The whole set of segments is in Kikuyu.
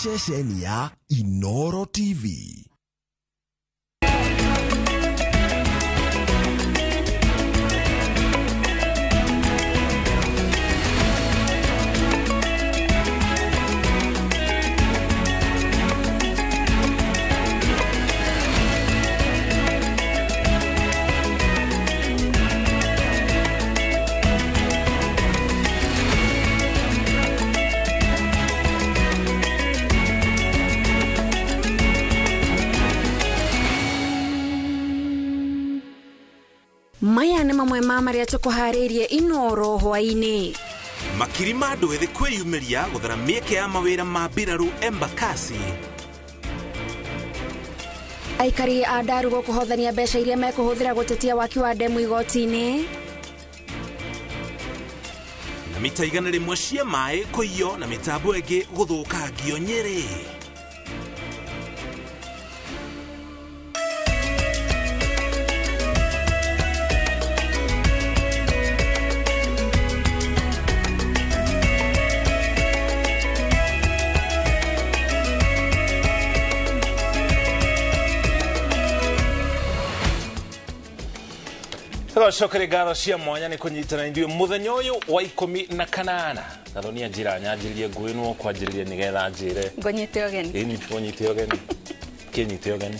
Ceceni ya Inoro TV. Maya nĩ mamwe ma marĩa tũkũharĩirie Inoro hwaĩ-inĩ. Makiri ma andũ ethĩ kwĩyumĩria gũthara mĩeke ya mawĩra ma mbirarũ Embakasi. Aikari a Ndarugo kũhothania mbeca iria mekũhũthĩra gũtetia waki wa ndemu igoti-inĩ. Na mita 100 cia maĩ kũiywo na mĩtambo ĩngĩ gũthũkangio Nyĩrĩ. Cokere ngatho cia mwanya nĩ kũnyitana ithuĩ mũthenya ũyũ wa 18. Gathonia njĩra nyanjĩrĩrie ngwĩnwo kwanjĩrĩria nĩgetha njĩre ngũnyite ũgeni. Ĩni ngũnyite ũgeni. Kĩnyite ũgeni.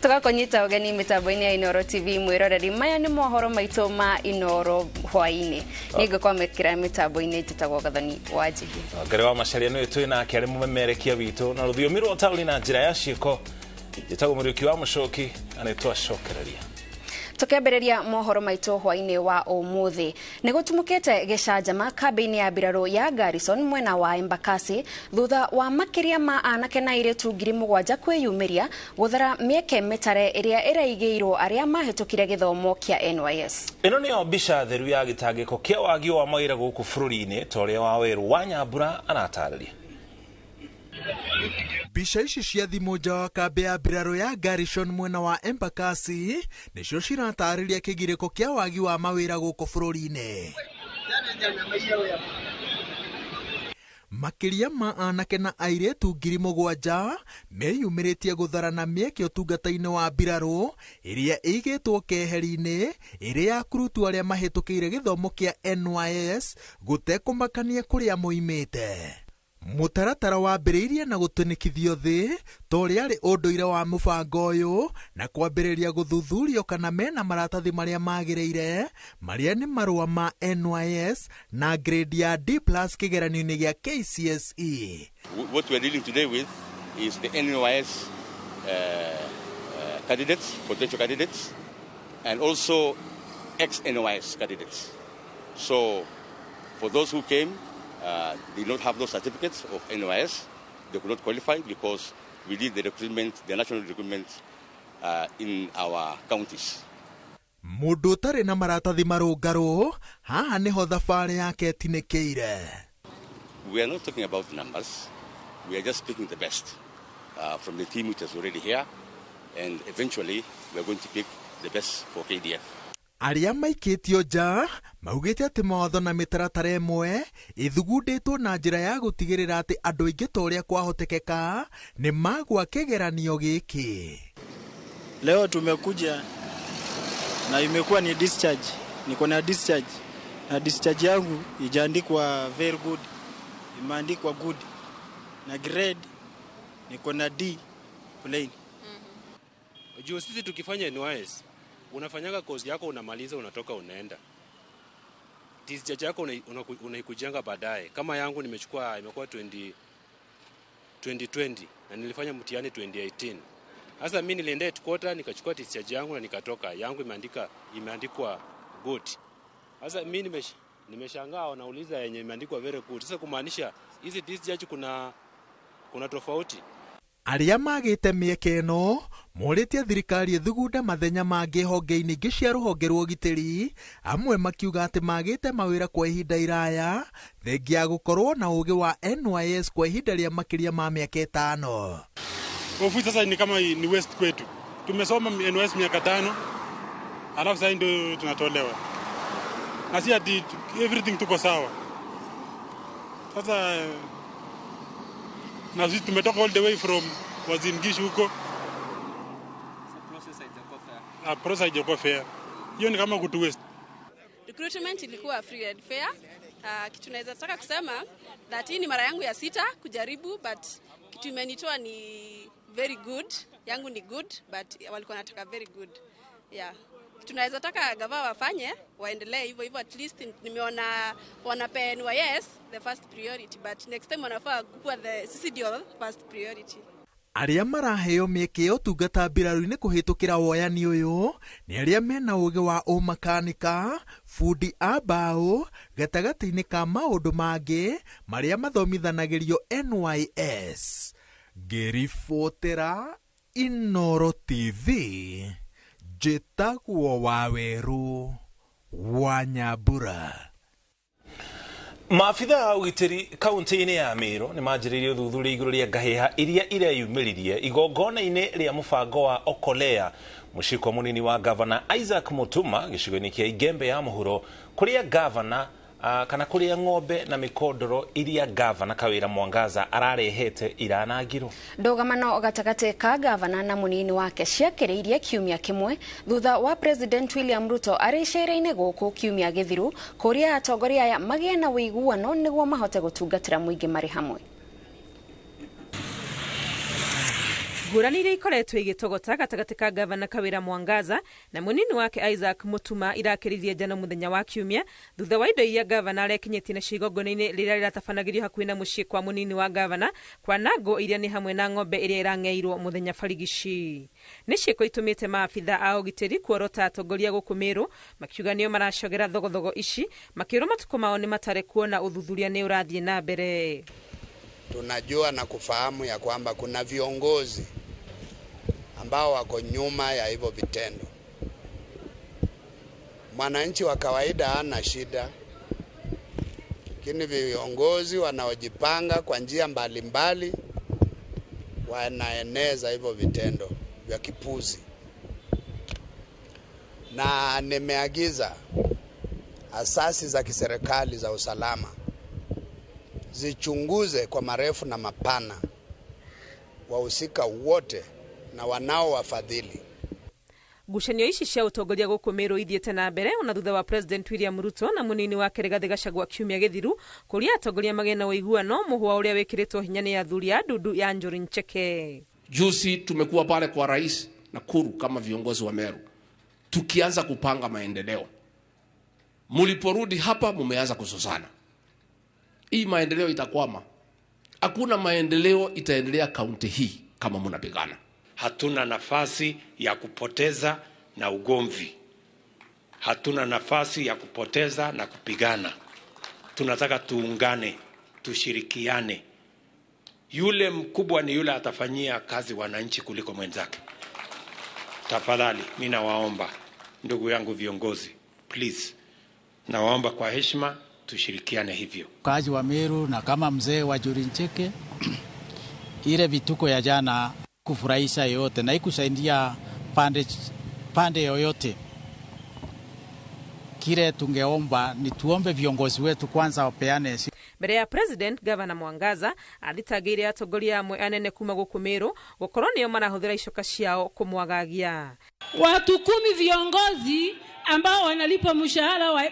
Tũgakũnyita ũgeni mĩtambo-inĩ ya Inoro TV mwĩroreri. Maya nĩ mohoro maitũ ma Inoro hwaĩ-inĩ. Nĩ ngũkwamĩkĩra mĩtambo-inĩ njĩtagwo Gathoni wa Njihia. Ngarĩ wa Macharia nĩwe twĩ nake arĩ mũmemerekia witũ na rũthiomi rwa taũni na njĩra ya ciĩko. Njĩtagwo Mũriũki wa Mũcoki na nĩ twacokereria. Tukiambĩrĩria mohoro maitũ hwaĩ-inĩ wa ũmũthĩ nĩ gũtumũkĩte gĩcanjama kambĩ-inĩ ya mbirarũ ya Garrison mwena wa Embakasi thutha wa makĩria ma anake na airĩtu 7,000 kwĩyumĩria gũthara mĩeke mĩtare ĩrĩa ĩraigĩirwo arĩa mahĩtũkire gĩthomo kĩa NYS. Ĩno nĩyo mbica theru ya gĩtangĩko kĩa wagi wa mawĩra gũkũ bũrũri-inĩ ta ũrĩa Wawerũ wa Nyambura aratarĩria. Mbica ici cia thimũ nja wa kambĩ ya mbirarũ ya Garrison mwena wa Embakasi nĩcio ciratarĩria kĩgirĩko kĩa wagi wa mawĩra gũkũ bũrũri-inĩ. Makĩria ma anake na airĩtu 7,000 meyumĩrĩtie gũtharana mĩeke ũtungata-inĩ wa mbirarũ ĩrĩa ĩigĩtwo keheri-inĩ ĩrĩ ya kurutu arĩa mahĩtũkĩire gĩthomo kĩa NYS gũtekũmakania kũrĩa moimĩte. Mũtaratara wambĩrĩirie na gũtũnĩkithio thĩ ta ũrĩa arĩ ũndũire wa mũbango ũyũ na kwambĩrĩria gũthuthurio kana mena maratathi marĩa magĩrĩire marĩa nĩ marũa ma NYS na grade ya D+ kĩgeranio-inĩ gĩa KCSE. What we are dealing today with is the NYS candidates, potential candidates, and also ex-NYS candidates. So for those who came, did not have those certificates of NYS, they could not qualify because we did the recruitment, the national recruitment in our counties. Mũndũ ũtarĩ na maratathi marũngarũ haha nĩho thabarĩ yake ĩtinĩkĩire. We are not talking about numbers, we are just picking the best from the team which is already here, and eventually we are going to pick the best for KDF. Arĩa maikĩtio nja maugĩte atĩ mawatho na mĩtaratara ĩmwe ĩthugundĩtwo na njĩra ya gũtigĩrĩra atĩ andũ aingĩ ta ũrĩa kwahotekeka nĩ magwa kĩgeranio gĩkĩ. Leo tumekuja na imekuwa ni discharge, niko na discharge na discharge yangu ijaandikwa very good, imeandikwa good na grade niko na D plain. Juu sisi tukifanya NYS unafanyaga course yako unamaliza unatoka unaenda. Discharge yako unaikujenga baadaye. Kama yangu nimechukua imekuwa 2020 na nilifanya mtihani 2018. Sasa mimi nilienda headquarter nikachukua discharge yangu na nikatoka. Yangu imeandikwa good. Sasa mimi nimeshangaa wanauliza yenye imeandikwa very good. Sasa kumaanisha hizi discharge kuna tofauti. Arĩa magĩte mĩeke ĩno morĩtie thirikari ĩthugunde mathenya mangĩ honge-inĩ ingĩ cia rũhonge rwa ũgitĩri, amwe makiuga atĩ magĩte mawĩra kwa ihinda iraya thengia ya gũkorwo na ũgĩ wa NYS kwa ihinda rĩa makĩria ma mĩaka 5. Ofisi sasa ni kama ni waste kwetu. Tumesoma NYS miaka 5 alafu sasa ndio tunatolewa. Na si ati everything tuko sawa. Sasa Na sisi tumetoka all the way from Uasin Gishu huko. So process haijakuwa fair. Hiyo ni kama kutu waste. Recruitment ilikuwa free and fair. Kitu naweza taka kusema that hii ni mara yangu ya 6 kujaribu, but kitu imenitoa ni very good. Yangu ni good, but walikuwa wanataka very good. Yeah. Kitu naweza taka gava wafanye, waendelee hivyo hivyo, at least nimeona wanapea NYS the first priority, but next time wanafaa kuwa the CCD first priority. Arĩa maraheo mĩeke ya ũtungata mbirarũ-inĩ kũhĩtũkĩra woyani ũyũ nĩ arĩa mena ũgĩ wa ũmakanika, bundi a mbaũ, gatagatĩ-inĩ ka maũndũ mangĩ marĩa mathomithanagĩrio NYS. Ngĩribotera Inooro TV, njĩtagwo Wawerũ wa Nyambura. Maabitha a ũgitĩri kaunti-inĩ ya Meru nĩ manjĩrĩirie ũthuthuria igũrũ rĩa ngahĩha iria ireyumĩririe igongona-inĩ rĩa mũbango wa Okolea mũcikwa mũnini wa gavana Isaac Mutuma gĩcigo-inĩ kĩa Igembe ya mũhuro kũrĩa gavana kana kũrĩa ng'ombe na mĩkondoro iria gavana Kawira Mwangaza ararehete iranangirwo. Ndũgamano gatagatĩ ka gavana na mũnini wake ciakĩrĩirie kiumia kĩmwe thutha wa President William Ruto arĩ icera-inĩ gũkũ kiumia gĩthiru kũrĩa atongoria aya magĩe na ũiguano nĩguo mahote gũtungatĩra mũingĩ marĩ hamwe. Ngũrani iria ikoretwo igĩtogota gatagatĩ ka gavana Kawira Mwangaza na mũnini wake Isaac Mutuma irakĩririe njano mũthenya wa kiumia thutha wa indo iria gavana arekinyĩtie nacio igongona-inĩ rĩrĩa rĩratabanagĩrio hakuhĩ na mũciĩ kwa mũnini wa gavana kwanangwo iria nĩ hamwe na ng'ombe ĩrĩa ĩrang'eirwo mũthenya barigici. Nĩ ciĩko itũmĩte maabitha a ũgitĩri kuorota atongoria gũkũ Meru makiuga nĩo maracogera thogothogo ici makĩrwo matukũ mao nĩ matare kuona ũthuthuria nĩ ũrathiĩ na mbere. Tunajua na kufahamu ya kwamba kuna viongozi ambao wako nyuma ya hivyo vitendo. Mwananchi wa kawaida hana shida, lakini viongozi wanaojipanga kwa njia mbalimbali wanaeneza hivyo vitendo vya kipuzi. Na nimeagiza asasi za kiserikali za usalama zichunguze kwa marefu na mapana wahusika wote na wanao wafadhili. Ngucanio ici cia ũtongoria gũkũ Meru ithiĩte na mbere ona thutha wa President William Ruto na mũnini wake Rigathĩ Gachagua kiumia gĩthiru kũrĩa atongoria magĩe na ũiguano mũhwa ũrĩa wĩkĩrĩtwo hinya nĩ athuri a ndundu ya Njuri Ncheke. Juzi tumekuwa pale kwa rais Nakuru kama viongozi wa Meru tukianza kupanga maendeleo. Muliporudi hapa mumeanza kusosana. Hii maendeleo itakwama. Hakuna maendeleo itaendelea kaunti hii kama mnapigana. Hatuna nafasi ya kupoteza na ugomvi. Hatuna nafasi ya kupoteza na kupigana. Tunataka tuungane, tushirikiane. Yule mkubwa ni yule atafanyia kazi wananchi kuliko mwenzake. Tafadhali, mimi nawaomba ndugu yangu viongozi, please. Nawaomba kwa heshima tushirikiane hivyo. Kazi wa Meru na kama mzee wa Njuri Ncheke, ile vituko ya jana kufurahisha yote na ikusaidia pande yoyote. Kile tungeomba ni tuombe viongozi wetu kwanza wapeane. Mbere ya President Gavana Mwangaza athitangĩire atongoria amwe anene kuma gũkũ Meru gũkorwo nĩo marahũthĩra icoka ciao kũmwagagia. Watu 10 viongozi ambao wanalipwa mshahara wa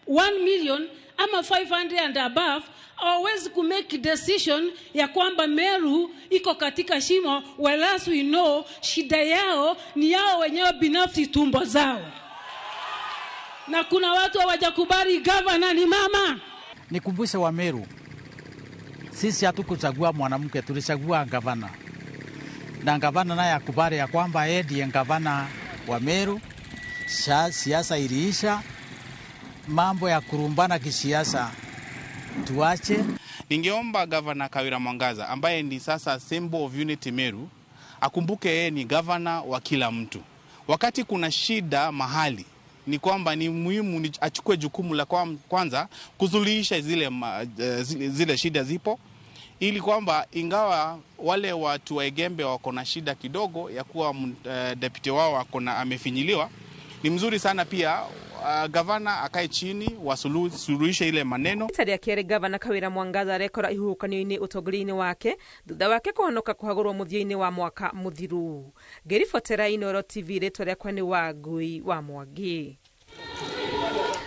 1 million ama 500 and above hawawezi ku make decision ya kwamba Meru iko katika shimo, whereas we know shida yao ni yao wenyewe binafsi, tumbo zao. Na kuna watu hawajakubali governor ni mama. Nikumbushe wa Meru, sisi hatukuchagua mwanamke, tulichagua gavana. Na gavana naye akubali ya kwamba yeye ndiye gavana wa Meru. Siasa iliisha, mambo ya kurumbana kisiasa tuache. Ningeomba Gavana Kawira Mwangaza ambaye ni sasa symbol of unity Meru akumbuke yeye ni gavana wa kila mtu. Wakati kuna shida mahali ni kwamba ni muhimu achukue jukumu la kwanza kusuluhisha zile shida zipo, ili kwamba ingawa wale watu wa Igembe wako na shida kidogo ya kuwa deputy wao wako na amefinyiliwa, ni mzuri sana pia gavana akae chini wasuluhishe ile maneno. Rita rĩa kerĩ gavana Kawira Mwangaza arekora ihuhũkanio-inĩ ũtongoria-inĩ wake thutha wake kũhonoka kũhagũrwo mũthia-inĩ wa mwaka mũthiru. Ngĩribotera Inooro TV, rĩtwa rĩakwa nĩ Wangui wa Mwangi.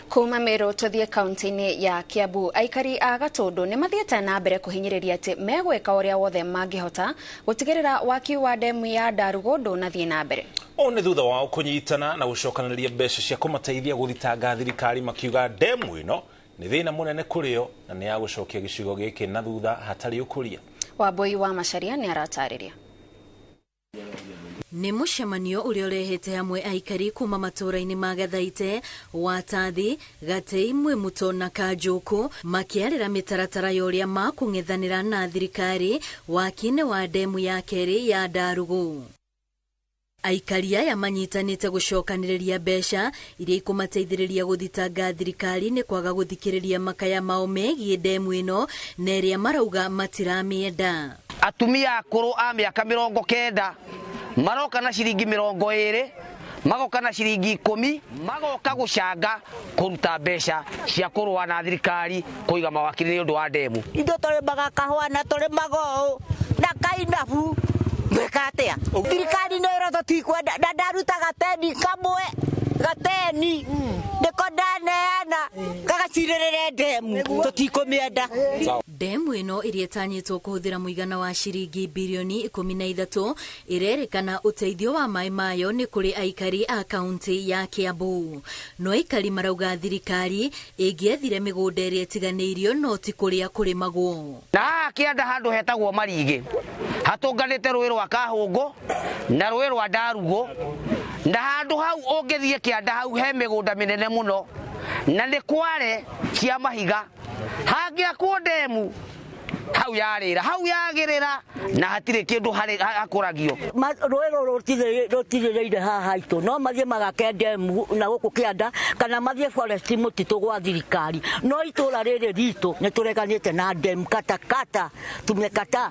Kuma Meru tuthie kaunti-inĩ ya Kiambu, aikari a Gatũndũ nĩ mathiĩte na mbere kũhinyĩrĩria atĩ megwĩka ũrĩa wothe mangĩhota gũtigĩrĩra waki wa ndemu ya Ndarugu ndũnathiĩ na mbere. Ũũ nĩ thutha wao kũnyitana na gũcokanĩrĩria mbeca cia kũmateithia gũthitanga thirikari makiuga ndemu ĩno nĩ thĩna mũnene kũrĩ o na nĩ ya gũcokia gĩcigo gĩkĩ na thutha hatarĩ ũkũria. Wambui wa Macharia nĩ aratarĩria. Nĩ mũcemanio ũrĩa ũrehete hamwe aikari kuma matũũra-inĩ ma Gathaite, Watathi, Gatei, Mwĩmuto na Kanjũkũ makĩarĩra mĩtaratara ya ũrĩa makũng'ethanĩra na thirikari waki-inĩ wa ndemu ya kerĩ ya Ndarugu. Aikari aya manyitanĩte gũcokanĩrĩria mbeca iria ikũmateithĩrĩria gũthitanga thirikari nĩ kwaga gũthikĩrĩria makaya mao megiĩ ndemu ĩno na ĩrĩa marauga matiramĩenda. Atumia akũrũ a mĩaka 90 maroka na ciringi 20, magoka na ciringi 10, magoka gũcanga kũruta mbeca cia kũrũa na thirikari kũiga mawakiri nĩ ũndũ wa ndemu. Ithuĩ tũrĩmaga kahũa na tũrĩmaga ũũ na kainabu gwĩka atĩa? Thirikari nĩ ĩrotho tikwenda na ndaruta gateni kamwe gateni nĩko ndaneana gagacirĩrĩre ndemu tũtikũmĩenda. Ndemu ĩno ĩrĩa ĩtanyĩtwo kũhũthĩra mũigana wa ciringi birioni 13 ĩrerĩkana ũteithio wa maĩ mayo nĩ kũrĩ aikari a kaunti ya Kiambu. No aikari marauga thirikari ĩngĩethire mĩgũnda ĩrĩa ĩtiganĩirio no ti kũrĩa kũrĩmagwo. Na haha kĩanda handũ hetagwo Marigĩ hatũnganĩte rũĩ rwa Kahũngũ na rũĩ rwa Ndarugu, na handũ hau ũngĩthiĩ kĩanda hau he mĩgũnda mĩnene mũno na nĩ kware cia mahiga. Hangĩakwo ndemu hau yarĩra hau yagĩrĩra na hatirĩ kĩndũ hakũragio. Rũĩ rũrũ rũtirĩrĩire haha haitũ, no mathiĩ magake ndemu na gũkũ kĩanda kana mathiĩ forest mũtitũ gwa thirikari, no itũra rĩrĩ ritũ nĩ tũreganĩte na ndemu katakata tumekata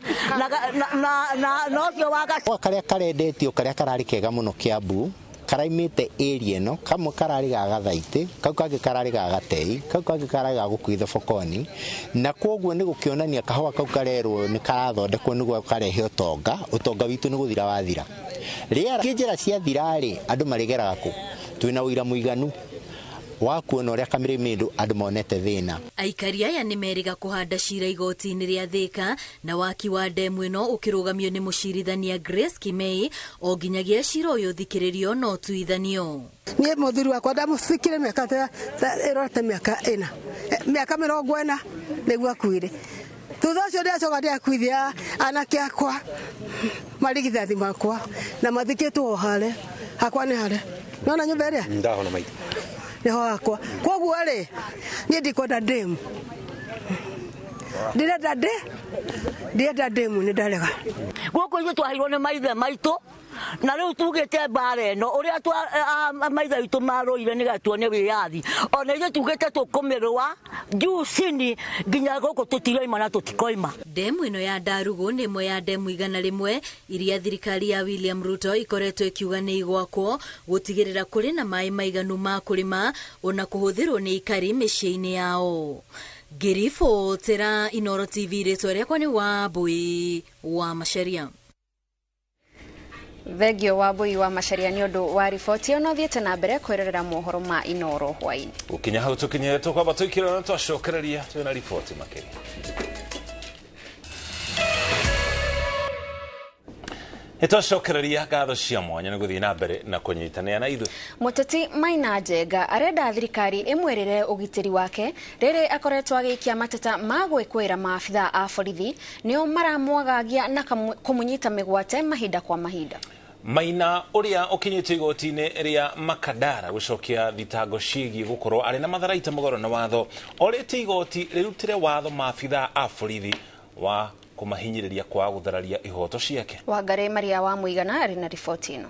na ũcio wa karĩa karendetio karĩa kararĩ kega mũno Kiambu karaimĩte area ĩno, kamwe kararĩ ga Gathaitĩ, kau kangĩ kararĩ ga Gatei, kau kangĩ kararĩ ga gũkũ Ithobokoni, na kwoguo nĩ gũkĩonania kahũa kau karerwo nĩ karathondekwo nĩguo karehe ũtonga, ũtonga witũ nĩ gũthira wathira. Rĩera njĩra ciathira-rĩ, andũ marĩgeraga kũ? Twĩna ũira mũiganu wa kuona ũrĩa Kamĩrĩmĩndũ andũ monete thĩna. Aikari aya nĩ merĩga kũhanda cira igoti-inĩ rĩa Thĩka na waki wa ndemu ĩno ũkĩrũgamio nĩ mũcirithania Grace Kimei o nginyagia cira ũyũ ũthikĩrĩrio no ũtuithanio. Niĩ mũthuri wakwa ndamũthikire mĩaka ĩrorete mĩaka ĩna, mĩaka 40 nĩguo akuire. Thutha ũcio ndĩracoka ndĩrakuithia anake akwa marigithathi makwa na mathikĩtwo o harĩa hakwa nĩ harĩa nona nyũmba ĩrĩa ndahona maitũ nĩho hakwa. Koguo rĩ niĩ ndikwenda ndemu, ndĩrenda ndĩrenda ndemu nĩ ndarega. Gũkũ ithuĩ twaheirwo nĩ maithe maitũ na rĩu tugĩte mbara ĩno ũrĩa maithe witũ marũire nĩgetha tuone wĩyathi, ona ithuĩ tugĩte tũkũmĩrũa juu chini nginya gũkũ tũtiraima na tũtikoima. Ndemu ĩno ya Ndarugu nĩ ĩmwe ya ndemu 100 iria thirikari ya William Ruto ikoretwo ĩkiuga nĩ igwakwo gũtigĩrĩra kũrĩ na maĩ maiganu ma kũrĩma ona kũhũthĩrwo nĩ aikari mĩciĩ-inĩ yao. Ngĩribotera Inooro TV, rĩtwa rĩakwa nĩ Wambui wa Macharia. Thengio Wambui wa Macharia nĩ ũndũ wa riboti ĩyo, no thiĩte na mbere kwĩrorera mohoro ma Inooro hwaĩ-inĩ. Gũkinya hau tũkinyire tũkwamba tũikĩrwo na twacokereria twĩna riboti makĩria. Nĩtwacokereria ngatho cia mwanya nĩ gũthiĩ na mbere na kũnyitanĩra na ithuĩ. Mũteti Maina Njenga arenda thirikari ĩmwĩrĩre ũgitĩri wake rĩrĩ akoretwo agĩikia mateta ma gwĩkũĩra maabithaa a borithi nĩo maramwagagia na kũmũnyita mĩgwate mahinda kwa mahinda. Maina ũrĩa ũkinyĩtio igoti-inĩ rĩa Makadara gũcokia thitango ciĩgiĩ gũkorwo arĩ na matharaita mũgarũ na watho orĩtie igoti rĩrutĩre watho maabithaa a borithi wa kũmahinyĩrĩria kwa gũthararia ihoto ciake. Wangari Maria wa Mũigana arĩ na riboti ĩno.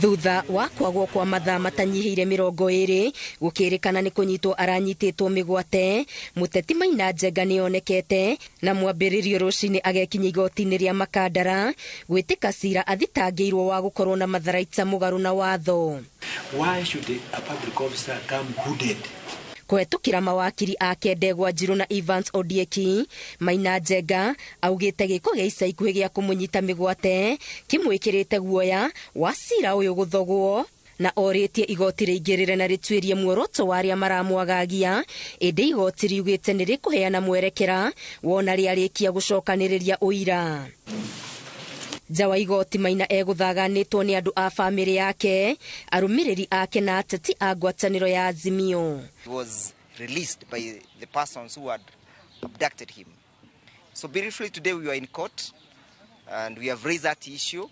Thutha wa kwagwo kwa mathaa matanyihĩire 20 gũkĩrĩkana nĩ kũnyitwo aranyitĩtwo mĩgwate. Mũteti Maina Njenga nĩonekete na mwambĩrĩrio rũcinĩ agekinya igoti-inĩ rĩa Makandara gwĩtĩka cira athitangĩirwo wa gũkorwo na matharaita mũgarũ na watho. Why should a public officer come hooded? Kũhetũkĩra mawakiri ake Ndegwa Njirũ na Evans Ondieki, Maina Njenga augĩte gĩko gĩa ica ikuhĩ gĩa kũmũnyita mĩgwate kĩmwĩkĩrĩte guoya wa cira ũyũ gũthogwo na orĩtie igoti rĩingĩrĩre na rĩtuĩrie muoroto wa arĩa maramwagagia, ĩndĩ igoti riugĩte nĩ rĩkũheana mwerekera wona rĩarĩkia gũcokanĩrĩria ũira. Nja wa igoti Maina egũthaganĩtwo nĩ andũ a bamĩrĩ yake, arũmĩrĩri ake na ateti a ngwatanĩro ya Azimio. He was released by the persons who had abducted him. So briefly today we were in court and we have raised that issue,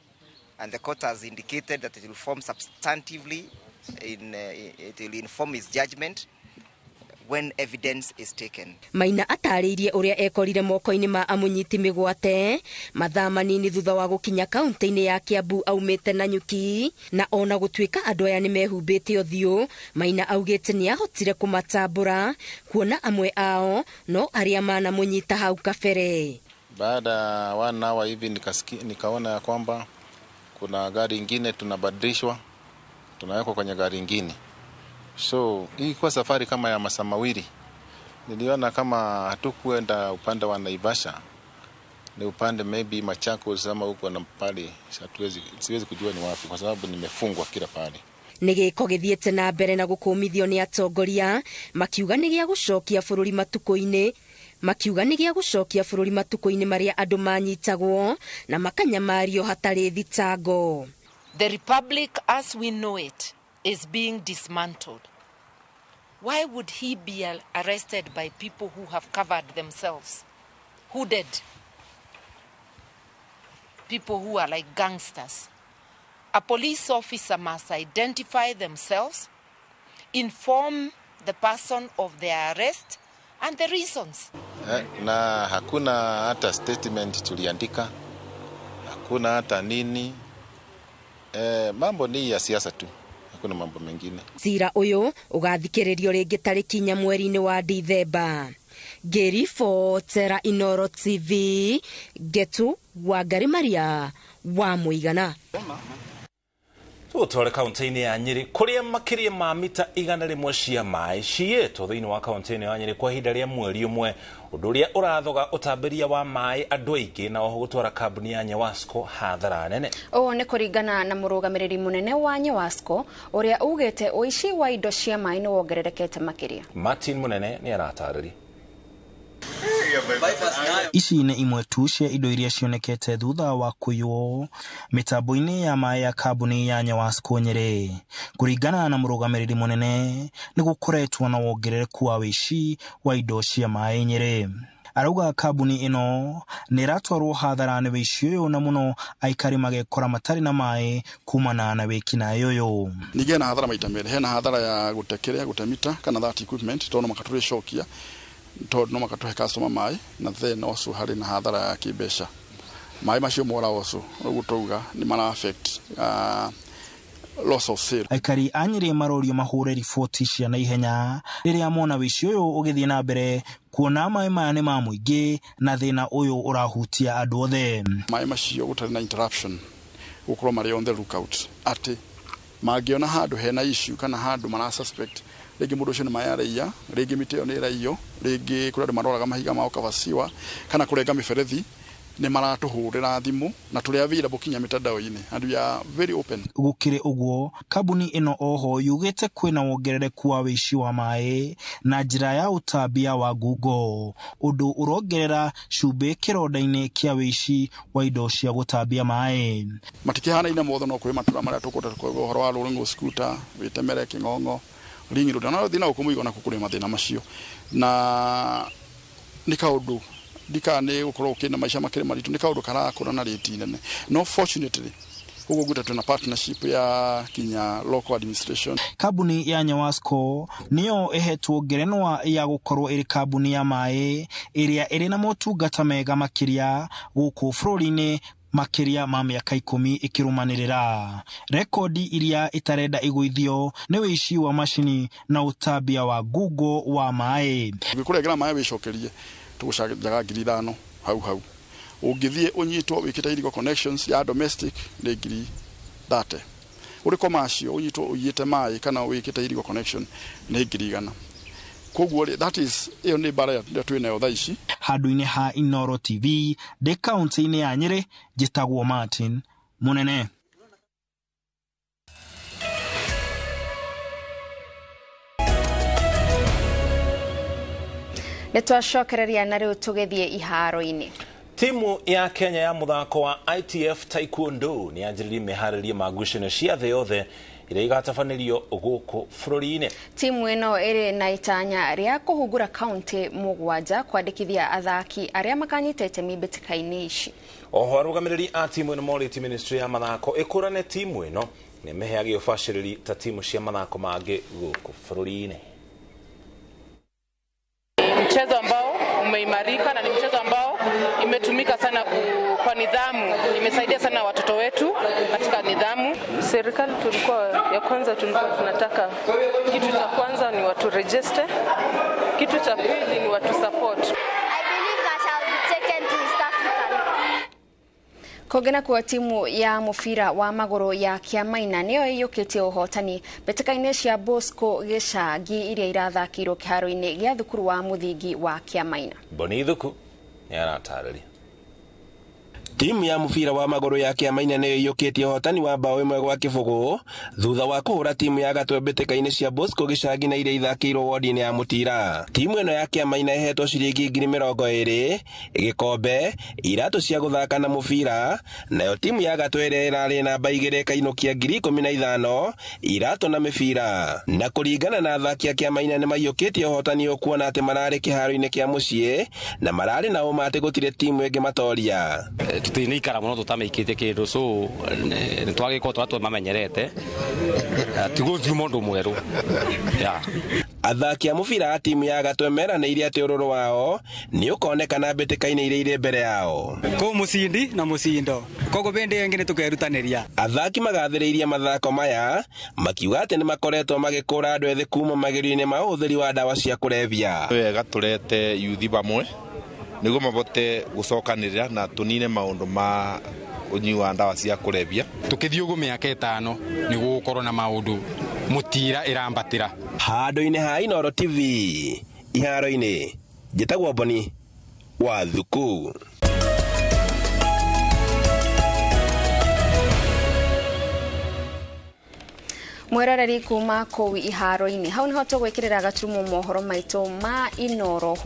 and the court has indicated that it will form substantively, it will inform its judgment when evidence is taken. Maina atarĩirie ũrĩa ekorire moko-inĩ ma amũnyiti mĩgwate mathaa manini thutha wa gũkinya kaunti-inĩ ya Kiambu aumĩte Nanyuki, na ona gũtuĩka andũ aya nĩmehumbĩte ũthiũ, Maina augĩte nĩahotire kũmatambũra kuona amwe ao no arĩa manamũnyita hau kabere. Baada ya 1 hour hivi nikaona ya kwamba kuna gari ingine tunabadilishwa, tunawekwa kwenye gari ingine. So hii kwa safari kama ya masaa mawili niliona kama hatukuenda upande wa Naivasha, ni upande maybe Machakos ama huko na pale, siwezi kujua ni wapi kwa sababu nimefungwa kila pale. Nĩ gĩko gĩthiĩte na mbere na gũkũmithio nĩ atongoria makiuga nĩ gĩa gũcokia bũrũri matukũ-inĩ makiuga nĩ gĩa gũcokia bũrũri matukũ-inĩ marĩa andũ manyitagwo na makanyamario hatarĩ thitango. The republic as we know it is being dismantled. Why would he be arrested by people who have covered themselves, hooded, people who are like gangsters? A police officer must identify themselves, inform the person of their arrest and the reasons. Na hakuna hata statement tuliandika, hakuna hata nini. Mambo ni ya siasa tu. Hakuna mambo mengine. Cira ũyũ ũgathikĩrĩrio rĩngĩ tarĩki 4 mweri-inĩ wa Dithemba. Ngĩribotera Inoro TV, Ngetu Wangari Maria wa Mũigana. Tũtware kaunti-inĩ ya Nyĩrĩ kũrĩa makĩria ma mita 100 cia maĩ ciyĩtwo thĩinĩ wa kaunti-inĩ ya Nyĩrĩ kwa ihinda rĩa mweri ũmwe, ũndũ ũrĩa ũrathoga ũtambĩria wa maĩ andũ aingĩ na oho gũtwara kambuni ya Nyewasco hathara nene. Ũũ nĩ kũringana na mũrũgamĩrĩri mũnene wa Nyewasco ũrĩa ugĩte ũici wa indo cia maĩ nĩ wongererekete makĩria. Martin Mũnene nĩ aratarĩria. Ici nĩ imwe tu cia indo iria cionekete thutha wa kũiywo mĩtambo-inĩ ya maĩ ya kambuni ya Nyewasco Nyĩrĩ. Kũringana na mũrũgamĩrĩri mũnene, nĩ gũkoretwo na wongerereku wa ũici wa indo cia maĩ Nyĩrĩ. Arauga kambuni ĩno nĩ ĩratwarwo hathara nĩ ũici ũyũ na mũno aikari magekora matarĩ na maĩ kumana na wĩkinaĩ ũyũ. Ningĩ hena hathara maita merĩ, hena hathara ya gũte kĩrĩa gũte mita kana that equipment tondũ no makatũrĩcokia tondũ no makatũhe customer maĩ, na then also harĩ na hathara ya kĩmbeca. Maĩ macio mora also ũguo tauga nĩ mara affect loss of sale. Aikari a Nyĩrĩ marorio mahũre riboti cia naihenya rĩrĩa mona ũici ũyũ ũgĩthiĩ na mbere, kuona maĩ maya nĩ ma mũingĩ na thĩna ũyũ ũrahutia andũ othe. Maĩ macio gũtarĩ na interruption gũkorwo marĩ on the lookout atĩ mangĩona handũ hena issue kana handũ mara suspect rĩngĩ mũndũ ũcio nĩ maĩ araiya, rĩngĩ mĩtĩ ĩyo nĩ ĩraiyo, rĩngĩ kũrĩ andũ maroraga mahiga mao kabasiwa kana kũrenga mĩberethi, nĩ maratũhũrĩra thimũ na tũrĩ available kinya mitandao-inĩ and we are very open. Gũkĩrĩ ũguo, kambuni ĩno oho yugĩte kwĩna wongerereku wa ũici wa maĩ na njĩra ya ũtambia wa ngungo, ũndũ ũrongerera cumbĩ kĩronda-inĩ kĩa ũici wa indo cia gũtambia maĩ. Matikĩhanaine mothe, no kwĩ matũra marĩa tũkũhota kũigua ũhoro wa rolling scooter, wĩtemere kĩng'ong'o, ring road, na thĩna gũkũ mũigo na kũrĩ mathĩna macio, na nĩ kaũndũ ndika nĩ gũkorwo ũkĩna maica makĩrĩ maritũ, nĩ kaũndũ karakũra na rĩti nene. No fortunately ũguo ngwĩta twĩna partnership ya kinya local administration. Kambuni ya Nyewasco nĩyo ĩhetwo ngerenwa ya gũkorwo ĩrĩ kambuni ya maĩ ĩrĩa ĩrĩ na motungata mega makĩria gũkũ bũrũri-inĩ Makĩria ma mĩaka 10 ĩkĩrũmanĩrĩra. Rekondi iria itarenda igũithio nĩ ũici wa macini na ũtambia wa ngungo wa maĩ. Ũngĩkũrengera maĩ wĩcokerie tũgũcanjaga 5,000 hau hau. Ũngĩthiĩ ũnyitwo wĩkĩte illegal connections ya domestic nĩ 30,000. Ũrĩ commercial ũnyitwo ũiyĩte maĩ kana wĩkĩte illegal connection nĩ 100,000. Koguo that is ĩyo nĩ mbara ĩrĩa twĩ nayo thaa ici. Handũ-inĩ ha Inooro TV ndĩ kaunti-inĩ ya Nyĩrĩ, njĩtagwo Martin Munene. Nĩ twacokereria na rĩu tũgĩthiĩ iharo-inĩ. Timu ya Kenya ya muthako wa ITF Taekwondo nĩ yanjĩrĩirie meharĩria ma ngucanio cia thĩ yothe iria igatabanĩrio gũkũ bũrũri-inĩ. Timu ĩno ĩrĩ na itanya rĩa kũhungura kaunti 7 kwandĩkithia athaki arĩa makanyita itemi mbĩtĩka-inĩ ici. Oho arũgamĩrĩri a timu ĩno morĩtie ministry ya mathako ĩkũrane timu ĩno nĩ ĩmĩheage ũbacĩrĩri ta timu cia mathako mangĩ gũkũ bũrũri-inĩ. Mchezo ambao umeimarika na ni mchezo ambao imetumika sana kwa nidhamu, imesaidia sana watoto wetu katika nidhamu. Serikali tulikuwa ya kwanza, tulikuwa tunataka kitu cha kwanza ni watu register, kitu cha pili ni watu support. I believe that I'll be taken to East Africa. Kũngĩ kwa timu ya mũbira wa magũrũ ya Kĩamaina nĩyo ĩiyũkĩtie ũhotani mbĩtĩka-inĩ cia Bosco Gĩcangi iria irathakĩirwo kĩharo-inĩ gĩa thukuru wa mũthingi wa Kĩamaina. Boni Thuku nĩ aratarĩria. Timu ya mũbira wa magũrũ ya Kĩamaina nĩyo ĩiyũkĩtie ũhotani wa bao 1-0 thutha wa kũhũra timu ya Gatwe mbĩtĩka-inĩ cia Bosco Gĩcangi na iria ithakĩirwo wodi-inĩ ya Mũtira. Timu ĩno ya Kĩamaina ĩhetwo ciringi 20,000, gĩkombe, iratũ cia gũthaka na mũbira, nayo timu ya Gatwe ĩrĩa ĩrarĩ namba 2 ĩkainũkia 15,000, iratũ na mĩbira. Na kũringana na athaki a Kĩamaina nĩ maiyũkĩtie ũhotani ũyũ kuona atĩ mararĩ kĩharo-inĩ kĩa mũciĩ na mararĩ na ũma atĩ gũtirĩ timu ĩngĩ matoria. Tutinaikara muno tutamaikite kindu so nitwagĩkorwo tũrĩa twamamenyerete tiguo mundu mweru. Athaki a mũbira a timu ya Gatwe meranĩire atĩ ũrũrũ wao nĩ ũkonekana mbĩtĩka-inĩ iria irĩ mbere yao. Kũ mũcindi na mũcindo koguo bĩndĩ ĩngĩ nĩ tũkerutanĩria. Athaki magathĩrĩirie mathako maya makiuga atĩ nĩ makoretwo magĩkũra andũ ethĩ kuma magerio-inĩ ma ũhũthĩri wa ndawa cia kũrebia. Wega tũrete yuthi pamwe niguo mabote gucokanirira na tunine maundu ma unyui wa ndawa cia kurebia. Tukithii uguo miaka 5 ni gugukorwo na maundu mutira irambatira. Handũ-inĩ ha Inooro TV iharo-inĩ, njĩtagwo Boni wa Thuku. Mwĩroreri kuma kũu iharo-inĩ hau niho tũgwĩkĩrĩra gaturumo mohoro maitũ ma Inooro.